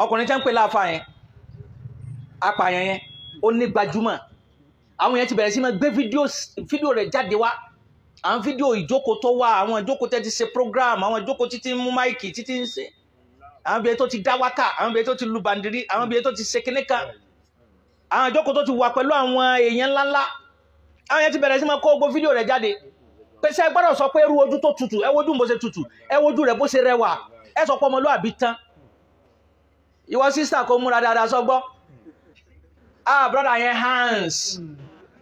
Ọkùnrin tẹ́ ń pè láàfà yẹn, apààyàn yẹn, ó ní gbajúmọ̀. Àwọn yẹn ti bẹ̀rẹ̀ sí máa gbé fídíò rẹ̀ jáde wá. Àwọn fídíò ìjókòó tó wà, àwọn ìjókòó tẹ́ ti ṣe program, àwọn ìjókòó títí ń mú máìkì títí ń ṣe. Àwọn ibi tó ti dá wákà, àwọn ibi tó ti lu bàndìrí, àwọn ibi tó ti ṣe kíní kan. Àwọn ìjókòó tó ti wà pẹ̀lú àwọn èèyàn ńláńlá. Àwọn yẹn ti bẹ̀rẹ̀ sí máa kó gbogbo fídíò rẹ̀ jáde. Pèsè gbọ́dọ̀ sọ pé irú ojú tó tutù, ẹ wojú bó ṣe tutù, ẹ wojú rẹ̀ bó ṣe rẹwà, ẹ sọ pé ọmọlúwàbí tán. Ìwọ sísà kò múra dáadáa sọgbọ́. Ah, brother yẹn hands.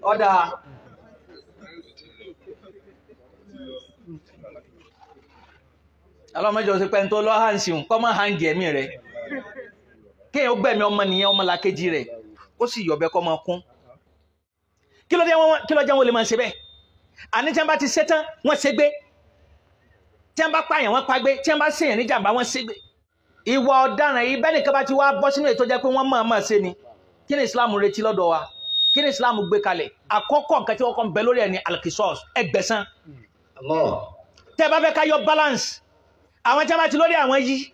Ọ̀dà. Ọlọ́mọdé ọ̀sẹ̀ pẹ́ntó lọ́ hands ń kọ́ mọ́ hangi ẹ̀mí rẹ̀. Kéèyàn gbẹ̀mí ọmọ nìyẹn ọmọ làkejì rẹ̀, ó sì yọ̀bẹ kọ́ máa kún. Kí ló jẹ́ wọn lè máa ṣe bẹ́ẹ̀? Àní tí wọ́n bá ti ṣe tán, wọ́n ṣe gbé. Tí wọ́n bá pààyàn, wọ́n pagbé. Tí wọ́n bá ṣèyàn ní jàǹbá, wọ́n ṣe gbé. Ìwà ọ̀daràn yìí bẹ́ẹ̀ nìkan bá ti wá bọ́ sínú ètò jẹ́ pé wọ́n máa máa ṣe ni. Kí ni Islam retí lọ́dọ̀ wa? Kí ni Islam gbé kalẹ̀? Àkọ́kọ́ nǹkan tí wọ́n kọ́ ń bẹ lórí ẹ̀ ní alkisos, ẹgbẹ̀san. Tẹ́ ẹ bá fẹ́ ká yọ balance, àwọn tí wọ́n bá ti lórí àwọn yìí,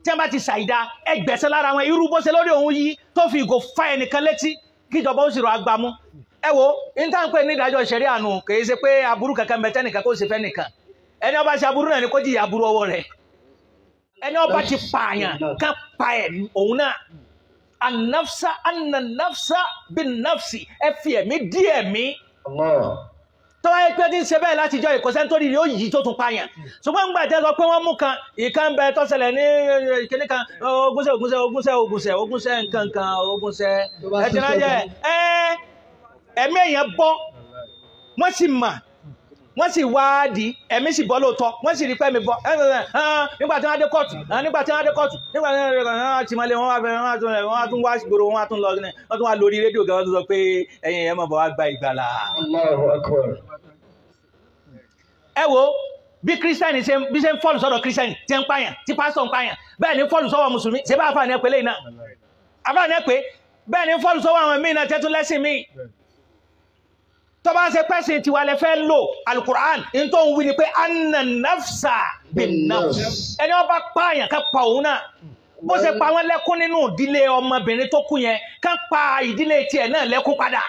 tí wọ́n bá ti ṣàìdá, ẹgbẹ̀san lára wọn. Irú bó ṣe lórí òun yìí tó fi ìgò fa ẹnìkan létí kíjọba ó sì rọ agbámú. Ẹ wo, n tá n pè ní ìdájọ́ ṣẹ̀ríà nù, kì í ṣe pé aburú kankan bẹ tẹ́nìkan kó ṣe fẹ́ nìkan. Ẹni ó bá ṣe aburú náà ni kó jìyà aburú ọwọ́ rẹ̀. Ẹni ó bá ti pààyàn ká pa ẹ̀ òun náà. Anafsa ananafsa bin nafsi, ẹ fi ẹ̀mí dí ẹ̀mí. Tọ́wá yẹ pé tí ń ṣe bẹ́ẹ̀ láti jọ ìkọ́sẹ́ nítorí yóò yí tó tún pààyàn. Ṣùgbọ́n ńgbà tẹ́ sọ pé wọ́n mú kan, ìkan bẹ tó ṣẹlẹ̀ ní kíní kan, ogúnṣẹ́ ogúnṣẹ́ ogúnṣẹ́ ogúnṣẹ́ ogúnṣẹ́ nǹkan kan ogúnṣẹ́. Ẹ ti náà jẹ́ ẹ́ ẹ̀mí èèyàn bọ́, wọ́n sì mà, wọ́n sì wádìí, ẹ̀mí sì bọ́ lóòótọ́, wọ́n sì rí pé ẹ̀mí bọ́. Nígbà tí wọ́n dé kóòtù, nígbà tí wọ́n dé kóòtù, nígbà tí wọ́n ti mọ́lé, wọ́n wá tún wá gbòòrò, wọ́n tún lọ, wọ́n tún wá lórí rédíò gan, wọ́n tún sọ pé ẹ̀yin ẹ̀ mọ̀ bọ̀ wá gba ìgbàlà. Allahu Akbar. Ẹ wo bí kírísítẹ́nì ṣe bí ṣe ń fọ́ọ̀lù sọ́dọ̀ kírísítẹ́nì tí ń pààyàn, tí pásítọ̀ ń pààyàn, bẹ́ẹ̀ ni fọ́ọ̀lù sọ́wọ́ mùsùlùmí, ṣé bá àfààní ẹ pé lẹ́yìn náà, àfààní ẹ pé bẹ́ẹ̀ ni fọ́ọ̀lù sọ́wọ́ àwọn míì náà tẹ́tún lẹ́sìn míì. Tó bá ṣe pẹ́sìn tiwa lẹ fẹ́ lò alukur'an n tó ń wí ni pé anna nafsa bin nafs, ẹni ó bá pààyàn ká pa òun náà. Bó ṣe pa wọ́n lẹ́kún nínú ìdílé ọmọbìnrin tó kú yẹn, ká pa ìdílé tiẹ̀ náà lẹ́kún padà.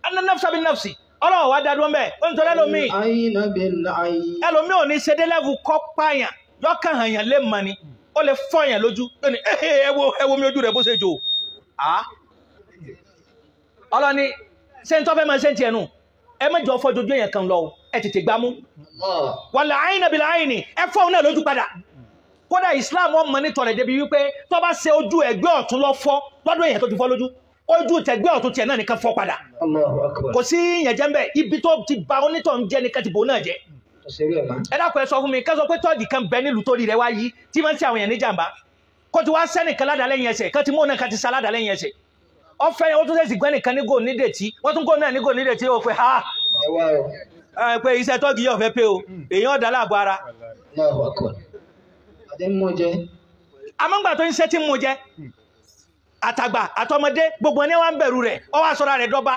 Anna nafsa bin nafsi, ọlọ́wọ́ wa dá dúró mbẹ́. Ó ń tọ́lá ẹlòmíì, ẹlòmíì ò ní ṣe dé lẹ́vù kọ́ pààyàn, yọkàn hàn yàn lé mọ́ ni, ó lè fọ́ yàn lójú, ó ní ẹ wo mi ojú rẹ̀ bó ṣe jò. Ọlọ́ni ṣé ń tọ́ fẹ́ máa ṣe ń tiẹ̀ nù, ẹ má jọ fọ́ jojú èèyàn kan lọ o, ẹ tètè gbámú. Wàlẹ̀ àyìnà bìlẹ̀ àyìnì, ẹ fọ́ òun náà lójú padà. Kódà Islam ọmọ nítorí débi wípé tó bá ṣe ojú ẹgbẹ́ ọ̀tún lọ fọ́ lọ́dún èèyàn tó ti fọ́ lójú, ojú tẹ̀gbẹ́ ọ̀tún tiẹ̀ náà nìkan fọ́ padà. Kò sí ìyẹn jẹ́ mbẹ́, ibi tó ti ba onítọ̀ ń jẹ́ nìkan ti bò náà jẹ́. Ẹ dákun ẹ sọ fún mi, ká sọ pé tọ́ọ̀gì kan bẹ nílùú torí rẹ wá yí tí máa ń ṣe àwọn èèyàn ní jàǹbá, kó ti wá sẹ́nìkan ládàá lẹ́yìn ẹsẹ̀, kó ti mú òun náà ká ti sa ládàá lẹ́yìn ẹsẹ̀. Ọfẹ ó tún sẹsì gbẹ nìkan ní gò ní dètí, wọ́n tún gò náà ní gò ní dètí, ó pé ha ẹ pé iṣẹ́ tọ́ọ̀gì yóò fẹ́ pé o, èèyàn ọ̀dà láàbọ̀ ara. Àmọ́ngbà tó ń ṣe tí ń mú jẹ, àtàgbà àtọmọdé gbogbo ẹni wà ń bẹ̀rù rẹ̀, ó wá sọra rẹ̀ dọ́gba.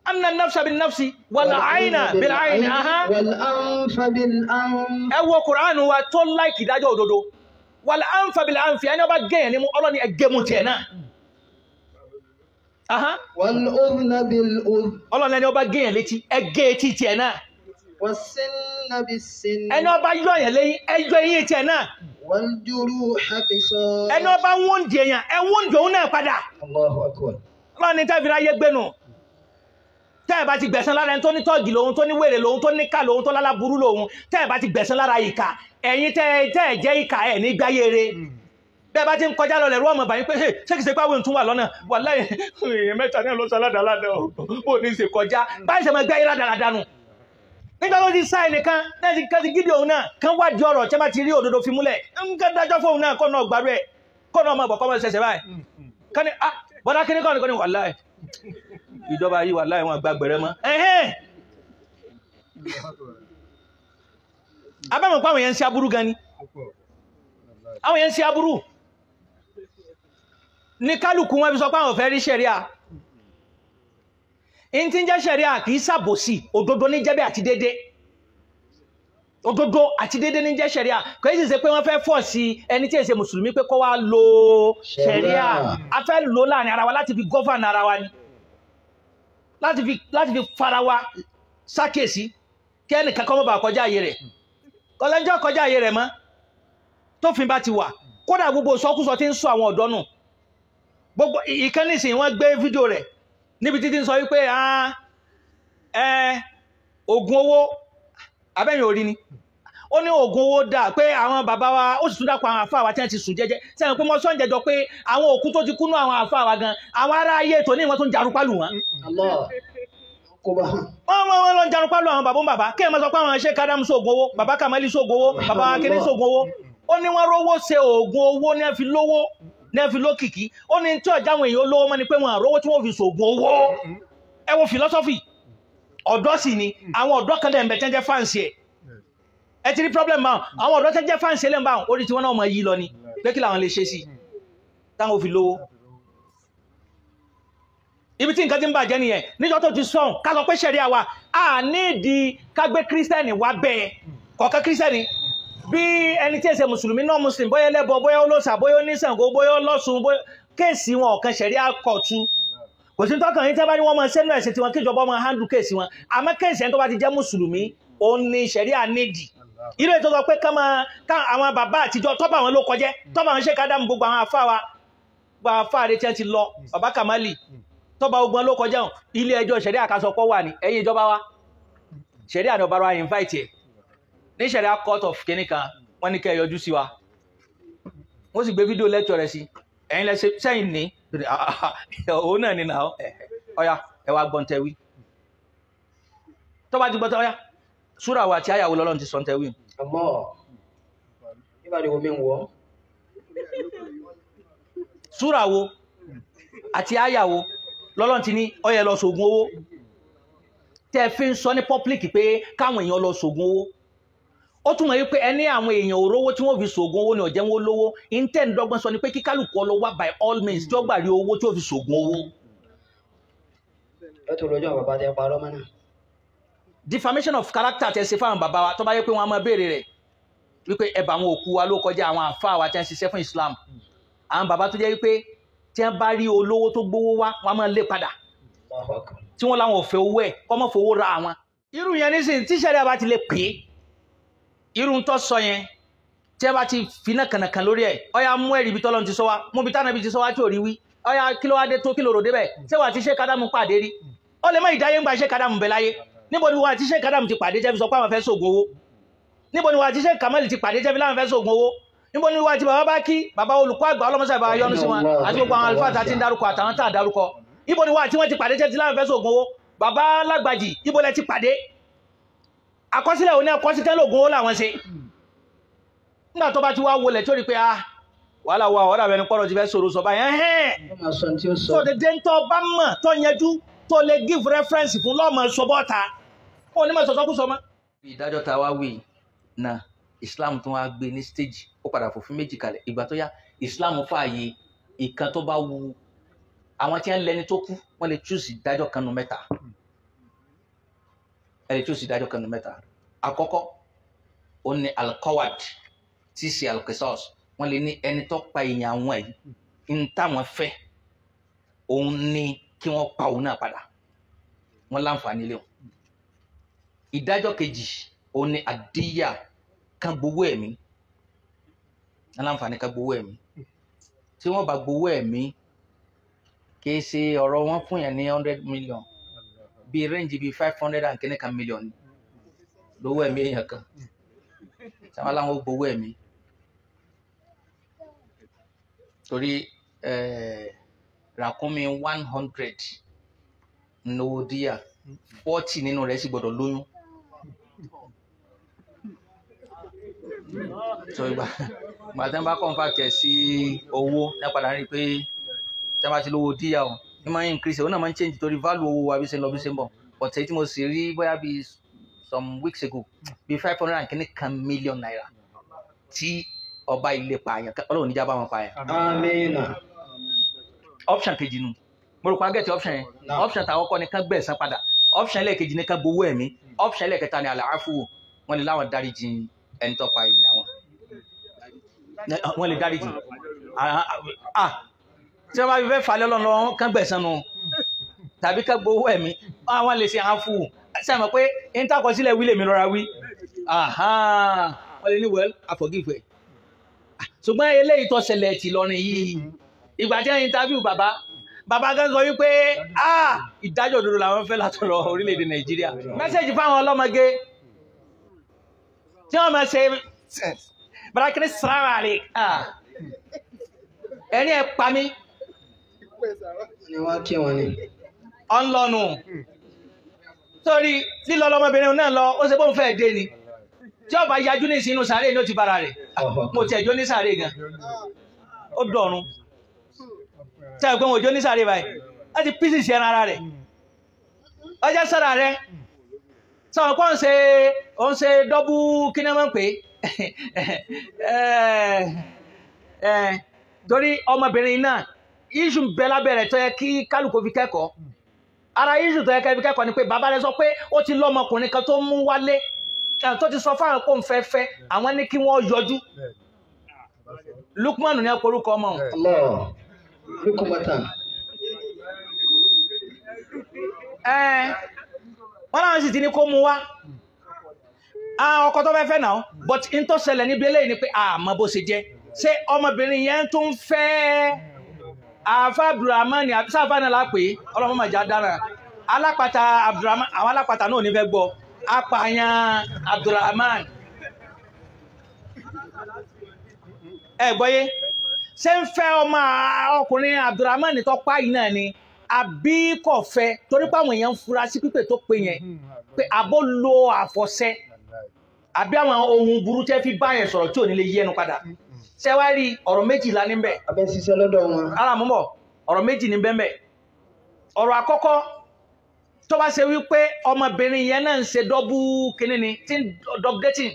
Anna nafsa bin nafsi wal ayna bil ayni. Wal anfa bil anf. Ẹ wo Kùránù wa tó láìkì ìdájọ́ òdodo. Wal anfa bil anfi, ẹni ọba gẹ̀yàn ní mú, ọlọ́ni ẹgẹ́ mú tiẹ̀ náà. Wal udhna bil udhn. Ọlọ́ni ẹni ọba gẹ̀yàn létí, ẹgẹ́ etí tiẹ̀ náà. Was sinna bis sinn. Ẹni ọba yọ̀yàn léyìn, ẹyọ eyín tiẹ̀ náà. Wal juruha qisas. Ẹni ọba wọ́ndì èèyàn, ẹ wọ́ndì òun náà padà. Allahu akbar. Ọlọ́ni tẹ́ fi ráyé gbénu. Tẹ́ ẹ bá ti gbẹ̀san lára ẹni tó ní tọ́ọ̀gì lòun, tó ní wèrè lòun, tó ní ká lòun, tó láláburú lòun, tẹ́ ẹ bá ti gbẹ̀san lára ìkà, ẹ̀yin tẹ́ ẹ jẹ́ ìkà ẹ̀ ní gbáyére. Bẹ́ẹ̀ bá ti ń kọjá lọ lẹ̀rú ọmọ bàyín pé ṣé kìí ṣe pé àwọn èèyàn tún wà lọ́nà, wàláhì èèyàn mẹ́ta náà ló sọ aládàládà ò ní ṣe kọjá báyìí ṣe máa gbáyé rádaràdà nù. Nígbà tó ti sá ẹnìkan náà ti kẹ́sì gidi òun náà kán wádìí ọ̀rọ̀ tí wọ́n bá ti rí òdodo fi múlẹ̀, ń kẹ́ dájọ́ fóun náà kọ́ náà gbàrú ẹ̀ kọ́ náà máa bọ̀ kọ́ máa ṣẹ̀ṣẹ̀ báyìí. Kán ní ah bọ́dá kíní kọ́ ni kọ́ ni wàláhì ìjọba yìí wàláhì wọn gba gbẹ̀rẹ̀ mọ́. Abẹ́mọ̀ pé àwọn yẹn ń ṣe aburú gan ni, àwọn yẹn ń ṣe aburú ní kálukú wọn fi sọ pé àwọn fẹ́ rí ṣẹ̀ríà. In tí ń jẹ́ ṣẹ̀ríà kì í ṣàbòsí, òdodo ní jẹ́bẹ̀ àti dédé. Òdodo àti déédéé ní jẹ́ ṣẹ̀ríà. Kò sì ṣe pé wọ́n fẹ́ fọ̀ sí ẹni tí èsè mùsùlùmí pé kó wá lo ṣẹ̀ríà. A fẹ́ lò láàrin ara wa láti fi gọ́fànà ara wa ni, láti fi fara wa sákèsí kí ẹnìkan kọ́ mọ́ bá kọjá àyè rẹ̀. Kọlẹ́njọ́ kọjá àyè rẹ̀ mọ́ tófin bá ti wà. Kódà gbogbo sọkúsọ tí ń sọ àwọn ọ̀dọ́ nù. Gbogbo ìkànnì sìn wọ́n gbé fídíò rẹ̀ níbi títí ń sọ wípé oògùn owó abẹ́yìn orí ni. Ó ní oògùn owó dáa pé àwọn bàbá wa, ó sì tún dápọ̀ àwọn àfáà wa tí wọ́n ti sùn jẹ́jẹ́. Sẹ́yìn pé mo sọ ń jẹjọ pé àwọn òkú tó ti kúnú àwọn àfáà wa gan, àwọn ará ayé ètò ní ìwọ̀n tó ń jarunpálù wọn. Wọ́n lọ ń jarunpálù àwọn bàbá bàbá. Kí ẹ máa sọ pé àwọn ṣe kádàmù sóògùn owó, bàbá Kàmálì sóògùn owó, bàbá akíní sóògùn owó. Ó ní wọ́n rówó ṣe oògùn owó ní ẹ fi lówó, ní ẹ fi lókìkí. Ó ní tí ọjà àwọn èèyàn lówó mọ́ ni pé wọ́n rówó tí wọ́n fi sóògùn owó. Ẹ wo philosophy. Ọ̀dọ́ sì ni àwọn ọ̀dọ́ kan dẹ̀ ń bẹ tẹ́ jẹ́ fáǹsì ẹ̀. Ẹ ti rí problem báwọn. Àwọn ọ̀dọ́ tẹ́ jẹ́ fáǹsì ẹ̀ lẹ́nu báwọn, orí tí wọ́n náà mọ̀ yí lọ ni pé kí làwọn lè ṣe sí táwọn ò fi lówó. Ibi tí nǹkan ti ń bàjẹ́ nìyẹn. Níjọ́ tó ti sọ̀hún ká sọ pé ṣẹ̀ríà wa a nídìí ká gbé kírísítẹ́nì wá bẹ́ẹ̀ kọ̀ọ̀kan kírísítẹ́nì bí ẹni tí èsè mùsùlùmí náà mùsùlùmí, bóyá ẹlẹ́bọ, bóyá olóòṣà, bóyá oníṣàngó, bóyá ọlọ́sùn, bóyá kéèsì wọn ọ̀kan ṣẹ̀ríà kọ̀tù. Kò sí tọkàn yín tí wọ́n bá ní wọ́n máa sẹ́nu ẹ̀sìn tiwọn kíjọba máa handle kéèsì wọn. Àmọ́ kéèsì ẹni tó bá ti jẹ́ mùsùlùmí òun ni ṣẹ̀ríà nídìí. Ilé tó sọ pé ká àwọn bàbá àtijọ́ tọ́ba àwọn ló kọjẹ́, tọ́ba àwọn ṣe kádàmù gbogbo àwọn àfáà wa, gbogbo àwọn àfáà rẹ̀ tí wọ́n ti lọ, bàbá Kàmálì, tọ́ba ogun ló kọjá hàn. Ilé ẹjọ́ ṣẹ̀ríà kásọpọ̀ wà ní ẹ̀yìn ìjọba wa. Ṣẹ̀ríà ni ọba wa invite ẹ̀ ní ṣẹ̀ríà court of kìnní kan, wọ́n ní kẹ́ ẹ yọjú sí wa. Wọ́n sì gbé fídíò lẹ́tọ̀ rẹ̀ sí ẹ̀yin lẹ́sẹ̀ sẹ́yìn ní òun náà ní nà ọ̀ya ẹ wá gbọ́n tẹ́wí. Tọ́ba ti gbọ́ tẹ́ ọ̀ya súrà wa àti àyàwó lọ́lọ́run ti sọ tẹ́wí. Súrà wo àti àyàwó lọ́lọ́run ti ní ó yẹ lọ sògùn owó tẹ́ fi ń sọ ní public pé káwọn èèyàn lọ sògùn owó. Ó túmọ̀ yìí pé ẹni àwọn èèyàn òrówó tí wọ́n fi sògùn owó ni ọ̀jẹ̀ wọn lówó. Intẹ́ndọ́gbọ́n sọ ni pé kí kálukú ọ lọ wá by all means tí ó gbà rí owó tí ó fi sògùn owó. Ẹ tó lọ́jọ́ bàbá tẹ parọ́ mọ́ náà. Defamation of character tẹ ṣe fáwọn bàbá wa tó bá yẹ pé wọ́n á máa béèrè rẹ̀ wípé ẹ̀bà àwọn òkú wa ló kọjá àwọn àfáà wa tí wọ́n ń ṣiṣẹ́ fún Islam. Àwọn bàbá tó jẹ́ wípé tí wọ́n bá rí olówó tó gbówó wá wọ́n á máa lé padà tí wọ́n láwọn ò fẹ́ owó ẹ̀ kọ́ mọ́ fowó ra àwọn. Irú yẹn nísìnyí tíṣẹ̀rẹ́ bá ti lè pè é, irú tó sọ yẹn tí ẹ bá ti finá kànàkàn lórí ẹ, ọyà mú ẹ̀rí ibi tọ́lọ́run ti sọ wá, mú ibi tánàbí ti sọ wá tí ò rí wí, ọyà kí ló wá dé tó kí ló rò débẹ̀, ṣé wàá ti ṣe kádàmù pàdé rí? Ó lè má ìdáyé ń gba ṣe kádàmù bẹ láyé. Níbo ni wàá ti ṣe kádàmù ti pàdé jẹ́ fi sọ pé àwọn fẹ́ sògùn owó? Níbo ni wàá ti ṣe kàmẹ́lì ti pàdé jẹ́ fi láwọn fẹ́ sògùn owó? Níbo ni wàá ti bàbá bá kí bàbá olùkọ́ àgbà ọlọ́mọṣẹ́ bàbá yọ́nú sí wọn àti gbogbo àwọn àlùfáà tá ti ń dárúkọ àtàwọn tá a dárúkọ? Níbo ni wàá tí wọ́n ti pàdé jẹ́ ti láwọn fẹ́ sògùn owó? Bàbá lágbàjì ibo lẹ ti pàdé? Àkọsílẹ̀ òní àkọsílẹ̀ lògùn owó làwọn ṣe. Nígbà tó bá ti wá wọlé tó rí pé ah wàhálà wà ọ̀rọ̀ àbẹ̀ni pọ̀rọ̀ ti fẹ́ sọ̀rọ̀ sọ báyẹn ẹ̀hẹ́n. Tó dédé ń tọ́ bá mọ̀ tó yanjú tó lè give reference fún lọ́mọ sọ́bọ́ta ó ní mọ̀ sọ́sọ́kú sọ mọ́. Ìdájọ́ ta wá wí na Islam tó wá gbé ní stage ó padà fòfin méjì kalẹ̀. Ìgbà tó yá Islam fààyè ìkan tó bá wu àwọn tí wọ́n lẹni tó kú wọ́n lè choose ìdájọ́ kan nu mẹ́ta. Ẹ lè choose ìdájọ́ kan nu mẹ́ta. Àkọ́kọ́ ó ní alkowad tí í ṣe alkisos. Wọ́n lè ní ẹni tó pa èèyàn àwọn yìí ń táwọn fẹ́ òun ní kí wọ́n pa òun náà padà. Wọ́n láǹfààní lé wọn. Ìdájọ́ kejì òun ní àdíyà kan gbowó ẹ̀mí. Wọ́n láǹfààní kan gbowó ẹ̀mí. Tí wọ́n bá gbowó ẹ̀mí kì í ṣe ọ̀rọ̀ wọn fún yẹn ní 100 million bíi range bíi 500 and kìíní kan million lówó ẹ̀mí èèyàn kan. Sáwọn aláwọ̀ gbowó ẹ̀mí torí ràkúnmí 100 lówó díà 40 nínú rẹ̀ sì gbọ́dọ̀ lóyún. So ìgbà tí wọ́n bá convert ẹ̀ sí owó ní padà rí i pé tí wọ́n bá ti lówó díà o ní máa ń increase, òun náà máa ń change torí value owó wa bí ṣe ń lọ bí ṣe ń bọ̀. But èyí tí mo sì rí bóyá bíi some weeks ago bíi 500 and kìíní kan million naira tí ọba ilé pààyàn, Ọlọ́run níjà bá wọn pààyàn. Amina. Option kejì nu, mo rò pé agẹ́tì option yẹn. Option tàwọn kọ́ ni ká gbẹ̀san padà, option ẹlẹ́ẹ̀kejì ni ká gbowó ẹ̀mí, option ẹlẹ́ẹ̀kẹta ni àlàáfù. Wọ́n lè láwọn dáríjì ẹni tó pa èèyàn wọn. Wọ́n lè dáríjì. Tí wọ́n bá fi fẹ́ falẹ̀ lọ́nà kán gbẹ̀san nu tàbí ká gbowó ẹ̀mí àwọn lè ṣe àǹfù. Ṣé àmọ́ pé ìtàkọsílẹ̀ wí lèmi rọra wí. Wọ́n lè ní well, I forgive ẹ̀. Ṣùgbọ́n eléyìí tó ṣẹlẹ̀ ti lọrin yìí, ìgbà tí wọ́n interview bàbá, bàbá gan sọ wípé ìdájọ́ òdodo làwọn fẹ́ látọ̀rọ̀ orílẹ̀-èdè Nàìjíríà. Mẹ́sẹ̀jì fáwọn ọlọ́mọge tí wọ́n máa ṣe bàrákìrì sàràlì ẹni ẹ pa mí. Ni wọ́n kí wọn ni. Ọ̀nlọ́nu sórí lílọ ọlọ́mọbìnrin náà lọ, ó ṣe bóun fẹ́ dé ni. Tí ọba yajú ní ìsinú sàárè ní ó ti bára rẹ̀. Mo tiẹ̀ jó ní sàárè gan. Ó dọ̀run. Tí a gbé wọn jó ní sàárè báyìí. Láti písì sí ẹran ara rẹ̀. Ọjọ́ sára rẹ̀. Sọ̀rọ̀ pé ó ń ṣe dọ́bù kí ni wọ́n ń pè é. Torí ọmọbìnrin náà, iṣu ń bẹ lábẹ́ rẹ̀ tó yẹ kí kálukú fi kẹ́kọ̀ọ́. Ara iṣu tó yẹ kí kẹ́kọ̀ọ́ ni pé bàbá rẹ̀ sọ pé ó ti lọ́mọkùnrin kan tó mú wálé tó ti sọ fáwọn kó ń fẹ́ fẹ́, àwọn ní kí wọ́n yọjú. Lukmanu ní orúkọ ọmọ. Allah Lukumatan. Wọ́n láwọn sì ti ní kó mú wá. Ọkọ tó fẹ́ fẹ́ náà, but n tó ṣẹlẹ̀ níbi eléyìí ni pé àmọ́ bó ṣe jẹ́. Ṣé ọmọbìnrin yẹn tó ń fẹ́ Àfá Abdulrahman sáfà náà lápè ọlọ́mọ màjá dára. Alápàtà Abdulrahman, àwọn alápàtà náà ò ní fẹ́ gbọ́. Apààyàn Abdulrahman. Ẹ gbọ́yé, ṣé ń fẹ́ ọmọ ọkùnrin Abdulrahman tó pa yìí náà ni àbí kò fẹ́, torí pé àwọn èèyàn ń fura sí pípé tó pé yẹn pé àbó lo àfọ̀ṣẹ àbí àwọn ohun burú tẹ́ fi bá yẹn sọ̀rọ̀ tí ò ní lè yí ẹnu padà. Ṣé wá rí ọ̀rọ̀ méjìlá níbẹ̀? Abẹ́ ṣiṣẹ́ lọ́dọ̀ wọn. Ara mú bọ̀, ọ̀rọ̀ méjì ní bẹ́ẹ̀. Ọ̀rọ̀ àkọ́kọ́ tó bá ṣe wípé ọmọbìnrin yẹn náà ń ṣe dọ́bù kínní ni tí ń dọ́bù dating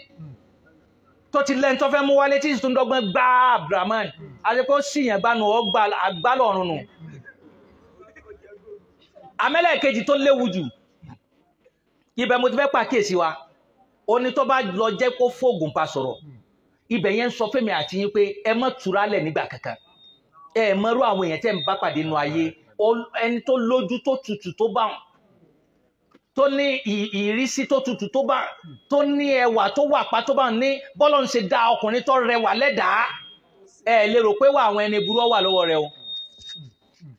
tó ti lẹ́ni tó fẹ́ mú wálé tí ìsúndọ́gbọ́n dọ́gbọ́n gbá Abdulrahman àti pé ó sì yẹn gbánu ọ gba àgbálọ̀run nù. Àmẹ́lẹ̀ kejì tó léwu jù ibẹ̀ mo ti fẹ́ pàkíyèsí wa, ó ní tó bá lọ jẹ́ kó fóògùn pa sọ̀rọ̀, ibẹ̀ yẹn ń sọ fẹ́mi àti yín pé ẹ má tura lẹ̀ nígbà kankan, ẹ mọ̀rú àwọn èèyàn tẹ́ ń bá pàdé nínú ayé, ẹni tó lójú tó tutù tó bá wọn, tó ní ìrísí tó tutù tó bá, tó ní ẹwà tó wà pa tó bá ní bọ́lọ̀ ń ṣe dá ọkùnrin tó rẹwà lẹ́dàá, ẹ lè rò pé wà àwọn ẹni burú wà lọ́wọ́ rẹ o.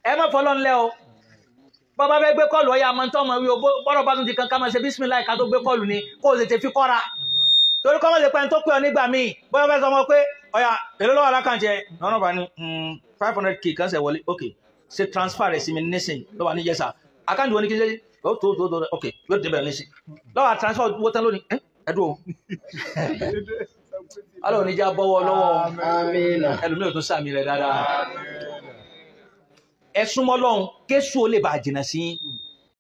Ẹ má fọlọ́ ńlẹ́ o. Bàbá fẹ́ gbé kọ́ọ̀lù ọ̀yà máa ń tọ́ ọmọ wí o, bọ́rọ̀ bá tún ti kan ká máa ṣe bísímìláì ká tó gbé kọ́ọ̀lù ni kó o tètè fi kọ́ra. Torí kọ́ mọ̀ sí pé ẹni tó pè ọ nígbà míì bóyá fẹ́ sọ ọmọ pé ọ̀yà èló lọ́wọ́ alákànjẹ lọ́nà bá ní 500k kan ṣẹ̀ wọlé, ok ṣe transfer rẹ̀ sí mi nísìnyí lọ́wọ́ ní yẹ́sà àkáǹtì wo ni kí n ṣe ó tó tó tó ok yóò débẹ̀ nísìnyí lọ́wọ́ transfer owó tán lónìí ẹ dúró. Ọlọ́run níjà bọ́wọ́ lọ́wọ́ ẹlòmíràn tó sàmì rẹ̀ dáadáa. Ẹ súnmọ́ Ọlọ́run kéṣù ó lè bá jìnnà sí yín.